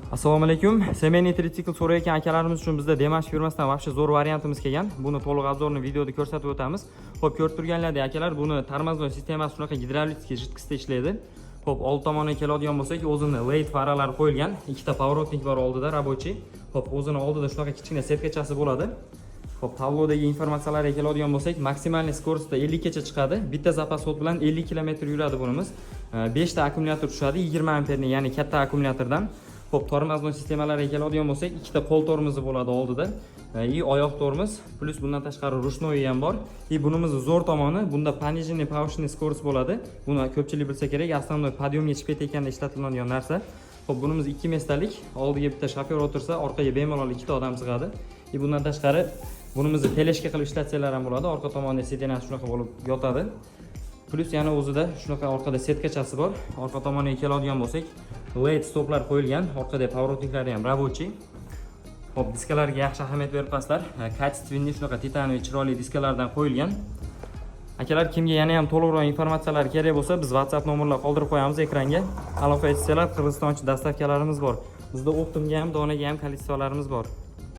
Assalomu alaykum. Семейный tricikl so'rayotgan akalarimiz uchun bizda Demash firmasidan вообще zo'r variantimiz kelgan. Buni to'liq обзор ni videoda ko'rsatib o'tamiz. Xo'p, ko'rib turganlaridek, akalar, buni тормозной sistemasi shunaqa гидравлический жидкость da ishlaydi. Xo'p, old tomoniga keladigan bo'lsak, o'zini LED faralari qo'yilgan, ikkita поворотник bor oldida, рабочий. Xo'p, o'zini oldida shunaqa kichkina сетка chasi bo'ladi. Xo'p, tablodagi informatsiyalarga keladigan bo'lsak, максимальный скорость da 50 gacha chiqadi. Bitta запас ход bilan 50 km yuradi bunimiz. 5 ta akkumulyator tushadi, 20 amperli, ya'ni katta akkumulyatordan. Xo'p, тормозной sistemalarga keladigan bo'lsak, ikkita qo'l tormozi bo'ladi oldida. И oyoq tormoz, плюс bundan tashqari ручной ham bor. И bunimizni zo'r tomoni, bunda пониженный, повышенный скорость bo'ladi. Buni ko'pchilik bilsa kerak, основной подъем ga chiqib ketayotganda ishlatiladigan narsa. Xo'p, bunimiz ikki места lik, oldiga bitta shofyor o'tirsa, orqaga bemalol ikkita odam sig'adi. И bundan tashqari bunimizni тележка qilib ishlatsanglar ham bo'ladi. Orqa tomonda сиденья si shunaqa bo'lib yotadi. Плюс yana o'zida shunaqa orqada сетка chasi bor. Orqa tomoniga keladigan bo'lsak, LED stoplar qo'yilgan, orqada поворотник lari ham рабочий. Xo'p, diskalarga yaxshi ahamiyat berib qo'yasizlar. Качественный shunaqa титановый chiroyli diskalardan qo'yilgan. Akalar, kimga yana ham to'liqroq informatsiyalar kerak bo'lsa, biz WhatsApp nomerlar qoldirib qo'yamiz ekranga. Aloqa etsanglar, Qirg'iziston ichi доставка larimiz bor. Bizda оптом ga ham, donaga ham количество larimiz bor.